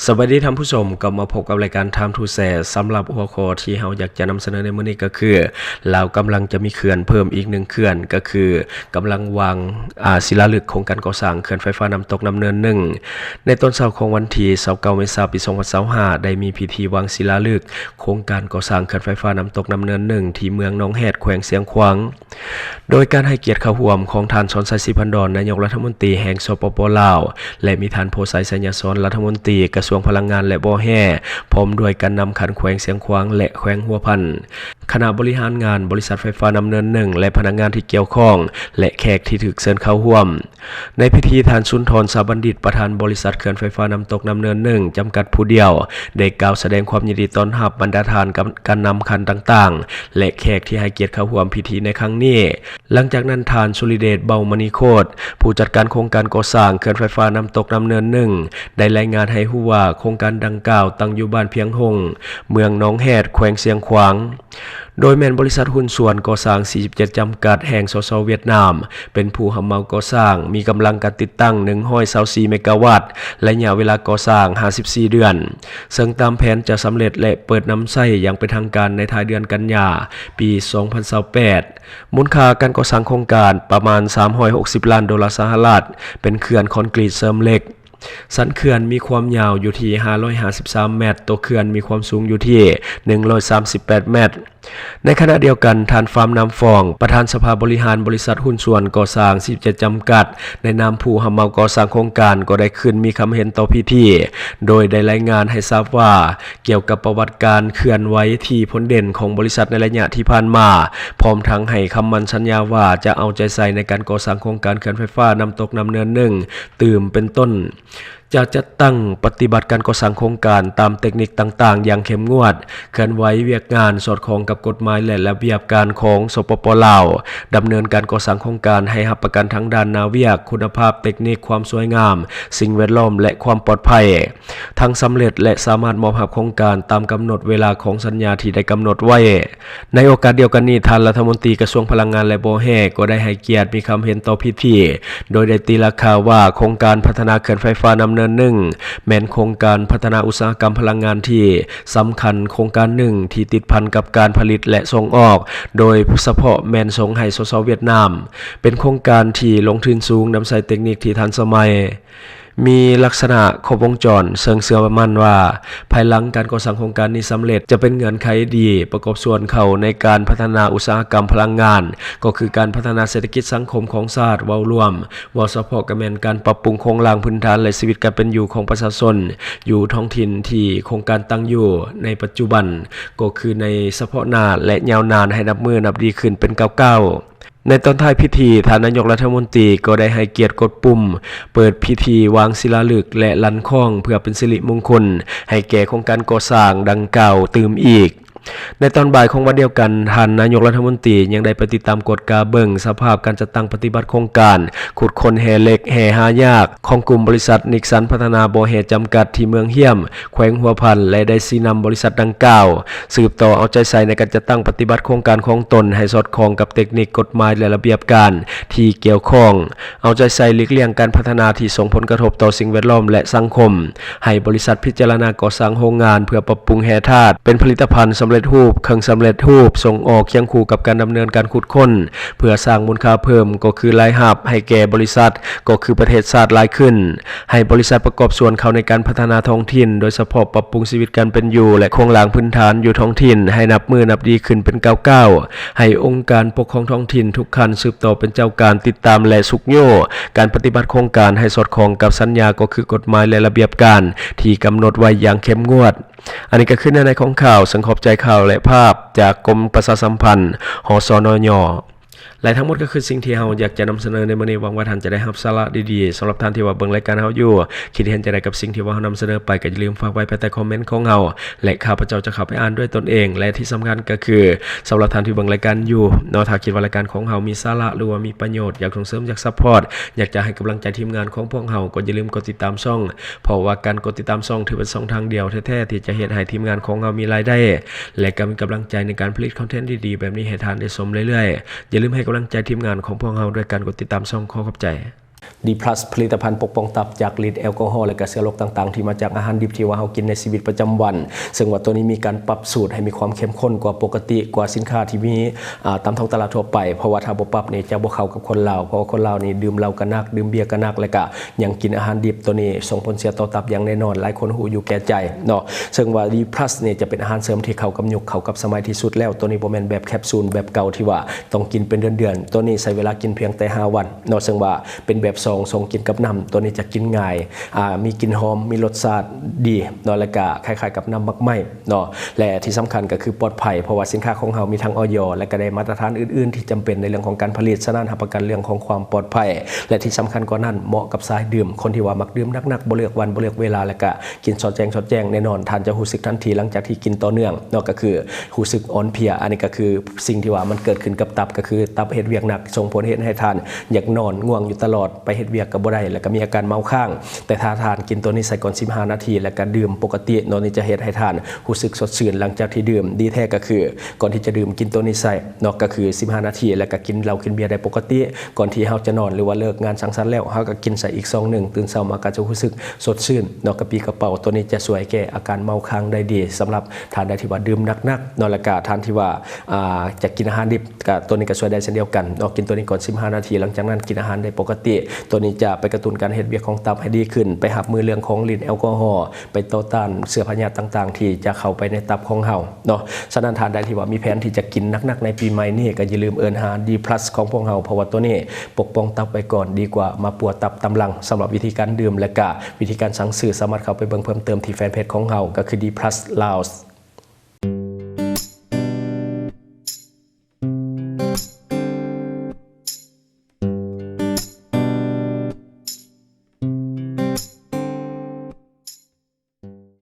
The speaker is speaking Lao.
ສະບາຍດີທ່ານຜູ້ຊົມ, ກັບມາພົບກັບລາຍການ Time to Share. ສຳລັບຫົວຂໍ້ທີ່ເຮົາຢາກຈະນຳສະເໜີໃນມື້ນີ້ກໍຄື ລາວກຳລັງຈະມີເຂື່ອນເພີ່ມອີກໜຶ່ງເຂື່ອນ, ກໍຄືກຳລັງວາງ ອາ ສິລາລຶກໂຄງການກໍ່ສ້າງເຂື່ອນໄຟຟ້ານ້ຳຕົກນ້ຳເນີນໜຶ່ງ. ໃນຕອນເຊົ້າຂອງວັນທີຊາວເກົ້າ ເມສາ ປີສອງພັນຊາວຫ້າ ໄດ້ມີພິທີວາງສິລາລຶກໂຄງການກໍ່ສ້າງເຂື່ອນໄຟຟ້ານ້ຳຕົກນ້ຳເນີນໜຶ່ງ ທີ່ເມືອງໜອງແຮດ ແຂວງຊຽງຂວາງ. ໂດຍການໃຫ້ກຽດເຂົ້າຮ່ວມຂອງທ່ານ ສອນໄຊ ສີພັນດອນ ນາຍົກລັດຖະມົນຕີແຫ່ງ ສປປ ລາວ ແລະ ມີທ່ານ ໂພໄຊ ໄຊຍະສອນ ລັດຖະມົນຕີກະຊວງພະລັງງານ ແລະ ບໍ່ແຮ່ ພ້ອມດ້ວຍການນຳຂັ້ນແຂວງຊຽງຂວາງ ແລະ ແຂວງຫົວພັນ, ຄະນະບໍລິຫານງານບໍລິສັດໄຟຟ້ານ້ຳເນີນໜຶ່ງ ແລະ ພະນັກງານທີ່ກ່ຽວຂ້ອງ ແລະ ແຂກທີ່ຖືກເຊີນເຂົ້າຮ່ວມ. ໃນພິທີ, ທ່ານ ສຸນທອນ ສາບັນດິດ ປະທານບໍລິສັດເຂື່ອນໄຟຟ້ານ້ຳຕົກນ້ຳເນີນໜຶ່ງ ຈຳກັດຜູ້ດຽວ ໄດ້ກ່າວສະແດງຄວາມຍິນດີຕ້ອນຮັບບັນດາທ່ານກຳ ການນຳຂັ້ນຕ່າງໆ ແລະ ແຂກທີ່ໃຫ້ກຽດເຂົ້າຮ່ວມພິທີໃນຄັ້ງນີ້. ຫຼັງຈາກນັ້ນ, ທ່ານ ສຸລິເດດ ເບົາມະນີໂຄດ ຜູ້ຈັດການໂຄງການກໍ່ສ້າງເຂື່ອນໄຟຟ້ານ້ຳຕົກນ້ຳເນີນໜຶ່ງ ໄດ້ລາຍງານໃຫ້ຮູ້ວ່າ ໂຄງການດັ່ງກ່າວຕັ້ງຢູ່ບ້ານພຽງຫົງ, ເມືອງໜອງແຮດ, ແຂວງຊຽງຂວາງ. ໂດຍແມ່ນບໍລິສັດຫຸ້ນສ່ວນກໍ່ສ້າງສີ່ສິບເຈັດ ຈຳກັດ ແຫ່ງ ສສ ຫວຽດນາມ ເປັນຜູ້ຮັບເໝົາກໍ່ສ້າງ, ມີກຳລັງການຕິດຕັ້ງໜຶ່ງຮ້ອຍຊາວສີ່ເມກາວັດ, ໄລຍະເວລາກໍ່ສ້າງຫ້າສິບສີ່ເດືອນ, ເຊິ່ງຕາມແຜນຈະສຳເລັດ ແລະ ເປີດນຳໃຊ້ຢ່າງເປັນທາງການໃນທ້າຍເດືອນກັນຍາ ປີສອງພັນຊາວແປດ. ມູນຄ່າການກໍ່ສ້າງໂຄງການປະມານສາມຮ້ອຍຫົກສິບລ້ານໂດລາສະຫະລັດ, ເປັນເຂື່ອນຄອນກຣີດເສີມເຫຼັກ. ສັນເຂື່ອນມີຄວາມຍາວຢູ່ທີ່ຫ້າຮ້ອຍຫ້າສິບສາມແມັດ, ຕົວເຂື່ອນມີຄວາມສູງຢູ່ທີ່ໜຶ່ງຮ້ອຍສາມສິບແປດແມັດ. ໃນຂະນະດຽວກັນ, ທ່ານ ຟາມ ນາມຟອງ ປະທານສະພາບໍລິຫານບໍລິສັດຫຸ້ນສ່ວນກໍ່ສ້າງສີ່ສິບເຈັດ ຈຳກັດ ໃນນາມຜູ້ຮັບເໝົາກໍ່ສ້າງໂຄງການ ກໍໄດ້ຂຶ້ນມີຄຳເຫັນຕໍ່ພິທີ, ໂດຍໄດ້ລາຍງານໃຫ້ຊາບວ່າ ກ່ຽວກັບປະຫວັດການເຄື່ອນໄຫວທີ່ພົ້ນເດັ່ນຂອງບໍລິສັດໃນໄລຍະທີ່ຜ່ານມາ, ພ້ອມທັງໃຫ້ຄຳໝັ້ນສັນຍາວ່າຈະເອົາໃຈໃສ່ໃນການກໍ່ສ້າງໂຄງການເຂື່ອນໄຟຟ້ານ້ຳຕົກນ້ຳເນີນໜຶ່ງຕື່ມ ເປັນຕົ້ນ ຈະຈັດຕັ້ງປະຕິບັດການກໍ່ສ້າງໂຄງການຕາມເຕັກນິກຕ່າງໆຢ່າງເຂັ້ມງວດ, ເຄື່ອນໄຫວວຽກງານສອດຄ່ອງກັບກົດໝາຍ ແລະ ລະບຽບການຂອງ ສປປ ລາວ, ດຳເນີນການກໍ່ສ້າງໂຄງການໃຫ້ຮັບປະກັນທາງດ້ານໜ້າວຽກ, ຄຸນນະພາບເຕັກນິກ, ຄວາມສວຍງາມ, ສິ່ງແວດລ້ອມ ແລະ ຄວາມປອດໄພ ທັງສຳເລັດ ແລະ ສາມາດມອບຮັບໂຄງການຕາມກຳນົດເວລາຂອງສັນຍາທີ່ໄດ້ກຳນົດໄວ້. ໃນໂອກາດດຽວກັນນີ້, ທ່ານລັດຖະມົນຕີກະຊວງພະລັງງານ ແລະ ບໍ່ແຮ່ ກໍໄດ້ໃຫ້ກຽດມີຄຳເຫັນຕໍ່ພິທີ, ໂດຍໄດ້ຕີລາຄາວ່າ ໂຄງການພັດທະນາເຂື່ອນໄຟຟ້ານ້ຳເນີນໜຶ່ງ ແມ່ນໂຄງການພັດທະນາອຸດສາຫະກຳພະລັງງານທີ່ສຳຄັນໂຄງການໜຶ່ງ ທີ່ຕິດພັນກັບການຜະລິດ ແລະ ສົ່ງອອກ, ໂດຍສະເພາະແມ່ນສົ່ງໃຫ້ ສສ ຫວຽດນາມ, ເປັນໂຄງການທີ່ລົງທຶນສູງ, ນຳໃຊ້ເຕັກນິກທີ່ທັນສະໄໝ, ມີລັກສະນະຄົບວົງຈອນ, ເຊິ່ງເຊື່ອໝັ້ນວ່າ ພາຍຫຼັງການກໍ່ສ້າງໂຄງການນີ້ສຳເລັດ ຈະເປັນເງື່ອນໄຂດີປະກອບສ່ວນເຂົ້າໃນການພັດທະນາອຸດສາຫະກຳພະລັງງານ, ກໍຄືການພັດທະນາເສດຖະກິດສັງຄົມຂອງຊາດເວົ້າລວມ, ເວົ້າສະເພາະກໍແມ່ນການປັບປຸງໂຄງລ່າງພື້ນຖານ ແລະ ຊີວິດການເປັນຢູ່ຂອງປະຊາຊົນຢູ່ທ້ອງຖິ່ນທີ່ໂຄງການຕັ້ງຢູ່ໃນປັດຈຸບັນ, ກໍຄືໃນສະເພາະໜ້າ ແລະ ຍາວນານໃຫ້ນັບມື້ນັບດີຂຶ້ນເປັນກ້າວໆ. ໃນຕອນທ້າຍພິທີ, ທ່ານນາຍົກລັດຖະມົນຕີກໍໄດ້ໃຫ້ກຽດກົດປຸ່ມເປີດພິທີວາງສິລາລຶກ ແລະ ລັນຄອງ ເພື່ອເປັນສິລິມຸງຄຸນໃຫ້ແກ່ໂຄງການກໍ່ສ້າງດັ່ງກ່າວຕື່ມອີກ. ໃນຕອນບ່າຍຂອງວັນດຽວກັນ, ທ່ານນາຍົກລັດຖະມົນຕີຍັງໄດ້ໄປຕິດຕາມກວດກາເບິ່ງສະພາບການຈັດຕັ້ງປະຕິບັດໂຄງການຂຸດຄົ້ນແຮ່ເຫຼັກ, ແຮ່ຫາຍາກ ຂອງກຸ່ມບໍລິສັດນິກສັນພັດທະນາບໍ່ແຮ່ຈຳກັດ ທີ່ເມືອງຫ້ຽມ, ແຂວງຫົວພັນ ແລະ ໄດ້ຊີ້ນຳບໍລິສັດດັ່ງກ່າວ ສືບຕໍ່ເອົາໃຈໃສ່ໃນການຈັດຕັ້ງປະຕິບັດໂຄງການຂອງຕົນໃຫ້ສອດຄ່ອງກັບເຕັກນິກ, ກົດໝາຍ ແລະ ລະບຽບການທີ່ກ່ຽວຂ້ອງ, ເອົາໃຈໃສ່ຫຼີກລ່ຽງການພັດທະນາທີ່ສົ່ງຜົນກະທົບຕໍ່ສິ່ງແວດລ້ອມ ແລະ ສັງຄົມ, ໃຫ້ບໍລິສັດພິຈາລະນາກໍ່ສ້າງໂຮງງານເພື່ອປັບປຸງແຮ່ທາດເປັນຜະລິດຕະພັນສຳເລັດຮູບ, ເຄື່ອງສຳເລັດຮູບສົ່ງອອກ, ຄຽງຄູ່ກັບການດຳເນີນການຂຸດຄົ້ນ ເພື່ອສ້າງມູນຄ່າເພີ່ມ ກໍຄືລາຍຮັບໃຫ້ແກ່ບໍລິສັດ ກໍຄືປະເທດຊາດຫຼາຍຂຶ້ນ, ໃຫ້ບໍລິສັດປະກອບສ່ວນເຂົ້າໃນການພັດທະນາທ້ອງຖິ່ນ, ໂດຍສະເພາະປັບປຸງຊີວິດການເປັນຢູ່ ແລະ ໂຄງລ່າງພື້ນຖານຢູ່ທ້ອງຖິ່ນໃຫ້ນັບມື້ນັບດີຂຶ້ນເປັນກ້າວໆ, ໃຫ້ອົງການປົກຄອງທ້ອງຖິ່ນທຸກຂັ້ນສືບຕໍ່ເປັນເຈົ້າການຕິດຕາມ ແລະ ຊຸກຍູ້ການປະຕິບັດໂຄງການໃຫ້ສອດຄ່ອງກັບສັນຍາ ກໍຄືກົດໝາຍ ແລະ ລະບຽບການທີ່ກຳນົດໄວ້ຢ່າງເຂັ້ມງວດ. ອັນນີ້ກໍຄືເນື້ອໃນຂອງຂ່າວ, ເຊິ່ງຂອບໃຈຂ່າວ ແລະ ພາບຈາກກົມປະຊາສຳພັນ ຫສນຍ. ແລະ ທັງໝົດກໍຄືສິ່ງທີ່ເຮົາຢາກຈະນຳສະເໜີໃນມື້ນີ້. ຫວັງວ່າທ່ານຈະໄດ້ຮັບສາລະດີໆ. ສຳລັບທ່ານທີ່ວ່າເບິ່ງລາຍການເຮົາຢູ່, ຄິດເຫັນຈັ່ງໃດກັບສິ່ງທີ່ວ່າເຮົານຳສະເໜີໄປ, ກໍຢ່າລືມຝາກໄວ້ພາຍໃຕ້ຄອມເມັນຂອງເຮົາ ແລະ ຂ້າພະເຈົ້າຈະເຂົ້າໄປອ່ານດ້ວຍຕົນເອງ. ແລະ ທີ່ສຳຄັນກໍຄື ສຳລັບທ່ານທີ່ເບິ່ງລາຍການຢູ່ເນາະ, ຖ້າຄິດວ່າລາຍການຂອງເຮົາມີສາລະ ຫຼືວ່າມີປະໂຫຍດ, ຢາກສົ່ງເສີມ, ຢາກຊັບພອດ, ຢາກຈະໃຫ້ກຳລັງໃຈທີມງານຂອງພວກເຮົາ, ກໍຢ່າລືມກົດຕິດຕາມຊ່ອງ, ເພາະວ່າການກົດຕິດຕາມຊ່ອງຖືເປັນຊ່ອງທາງດຽວແທ້ໆ ທີ່ຈະເຮັດໃຫ້ທີມງານຂອງເຮົາມີລາຍໄດ້ ແລະ ກໍມີກຳລັງໃຈໃນການຜະລິດຄອນເທັນດີໆແບບນີ້ໃຫ້ທ່ານໄດ້ຊົມເລື້ອຍໆ. ຢ່າລືມໃຫ້ກຳລັງໃຈທີມງານຂອງພວກເຮົາດ້ວຍການກົດຕິດຕາມຊ່ອງ. ຂໍຂອບໃຈ. ດີພລັສ ຜະລິດຕະພັນປົກປ້ອງຕັບຈາກລິດແອລກໍຮໍ ແລະກະເຊື້ອໂລກຕ່າງໆ ທີ່ມາຈາກອາຫານດິບທີ່ວ່າເຮົາກິນໃນຊີວິດປະຈຳວັນ, ເຊິ່ງວ່າໂຕນີ້ມີການປັບສູດໃຫ້ມີຄວາມເຂັ້ມຂຸ້ນກວ່າປົກກະຕິ, ກວ່າສິນຄ້າທີ່ມີ ອາ ຕາມທ້ອງຕະຫຼາດທົ່ວໄປ, ເພາະວ່າຖ້າບໍ່ປັບນີ້ຈະບໍ່ເຂົ້າກັບຄົນລາວ, ເພາະວ່າຄົນລາວນີ້ດື່ມເຫຼົ້າກະໜັກ, ດື່ມເບຍກະໜັກ, ແລະກະຍັງກິນອາຫານດິບ. ໂຕນີ້ສົ່ງຜົນເສຍຕໍ່ຕັບຢ່າງແນ່ນອນ, ຫຼາຍຄົນຮູ້ຢູ່ແກ່ໃຈເນາະ. ເຊິ່ງວ່າດີພລັສນີ້ຈະເປັນອາຫານເສີມທີ່ເຂົ້າກັບຍຸກ, ເຂົ້າກັບສະໄໝທີ່ສຸດແລ້ວ. ໂຕນີ້ບໍ່ແມ່ນແບບແຄບຊູນແບບເກົ່າທີ່ວ່າຕ້ອງກິນເປັນເດືອນໆ, ໂຕນີ້ໃຊ້ເວລາກິນພຽງແຕ່ຫ້າວັນເນາະ. ເຊິ່ງວ່າ ເປັນແບບຊອງ ຊອງກິນກັບນ້ຳ, ໂຕນີ້ຈະກິນງ່າຍ, ອາ ມີກິ່ນຫອມ, ມີລົດຊາດດີເນາະ, ແລະກະຄ້າຍໆກັບນ້ຳໝາກໄມ້ເນາະ. ແລະທີ່ສຳຄັນກໍຄືປອດໄພ, ເພາະວ່າສິນຄ້າຂອງເຮົາມີທັງ ອອຍ ແລະກະໄດ້ມາດຕະຖານອື່ນໆທີ່ຈຳເປັນໃນເລື່ອງຂອງການຜະລິດ, ສະນັ້ນຮັບປະກັນເລື່ອງຂອງຄວາມປອດໄພ. ແລະທີ່ສຳຄັນກວ່ານັ້ນ ເໝາະກັບສາຍດື່ມ, ຄົນທີ່ວ່າມັກດື່ມໜັກໆ, ບໍ່ເລືອກວັນ, ບໍ່ເລືອກເວລາ, ແລະກະກິນສອດແຈ້ງ ສອດແຈ້ງ, ແນ່ນອນທ່ານຈະຮູ້ສຶກທັນທີຫຼັງຈາກທີ່ກິນຕໍ່ເນື່ອງເນາະ, ກໍຄືຮູ້ສຶກອ່ອນເພຍ. ອັນນີ້ກໍຄືສິ່ງທີ່ວ່າມັນເກີດຂຶ້ນກັບຕັບ, ກໍຄືຕັບເຮັດວຽກໜັກ ສົ່ງຜົນເຮັດໃຫ້ທ່ານຢາກນອນ, ງ່ວງຢູ່ຕະຫຼອດ, ໄປເຮັດວຽກກໍບໍ່ໄດ້, ແລ້ວກໍມີອາການເມົາຄ້າງ. ແຕ່ຖ້າທ່ານກິນໂຕນີ້ໃສ່ກ່ອນສິບຫ້ານາທີ ແລ້ວກໍດື່ມປົກກະຕິ, ໂຕນີ້ຈະເຮັດໃຫ້ທ່ານຮູ້ສຶກສົດຊື່ນຫຼັງຈາກທີ່ດື່ມ. ດີແທ້ກໍຄື ກ່ອນທີ່ຈະດື່ມ ກິນໂຕນີ້ໃສ່ເນາະ, ກໍຄືສິບຫ້ານາທີ ແລ້ວກໍກິນເຫຼົ້າກິນເບຍໄດ້ປົກກະຕິ. ກ່ອນທີ່ເຮົາຈະນອນ ຫຼືວ່າເລີກງານສັງສັນແລ້ວ ເຮົາກໍກິນໃສ່ອີກຊອງໜຶ່ງ, ຕື່ນເຊົ້າມາກໍຈະຮູ້ສຶກສົດຊື່ນເນາະ, ກະປີ້ກະເປົາ. ໂຕນີ້ຈະຊ່ວຍແກ້ອາການເມົາຄ້າງໄດ້ດີ ສຳລັບທ່ານໃດທີ່ວ່າດື່ມໜັກໆເນາະ, ແລ້ວກະທ່ານທີ່ວ່າ ອາ ຈະກິນອາຫານດິບ ກະໂຕນີ້ກໍຊ່ວຍໄດ້ເຊັ່ນດຽວກັນເນາະ. ກິນໂຕນີ້ກ່ອນສິບຫ້ານາທີ, ຫຼັງຈາກນັ້ນກິນອາຫານໄດ້ປົກກະຕິ. ໂຕນີ້ຈະໄປກະຕຸ້ນການເຮັດວຽກຂອງຕັບໃຫ້ດີຂຶ້ນ, ໄປຮັບມືເລື່ອງຂອງລິດແອລກໍຮໍ, ໄປຕໍ່ຕ້ານເຊື້ອພະຍາດຕ່າງໆທີ່ຈະເຂົ້າໄປໃນຕັບຂອງເຮົາເນາະ. ສະນັ້ນທ່ານໃດທີ່ວ່າມີແຜນທີ່ຈະກິນໜັກໆໃນປີໃໝ່ນີ້ ກໍຢ່າລືມເອີ້ນຫາດີພລັສຂອງພວກເຮົາ, ເພາະວ່າໂຕນີ້ປົກປ້ອງຕັບໄວ້ກ່ອນ ດີກວ່າມາປົວຕັບຕາມຫຼັງ. ສຳລັບວິທີການດື່ມ ແລະກະວິທີການສັ່ງຊື້ ສາມາດເຂົ້າໄປເບິ່ງເພີ່ມເຕີມທີ່ແຟນເພຈຂອງເຮົາ ກໍຄື ດີພລັສ ລາວ.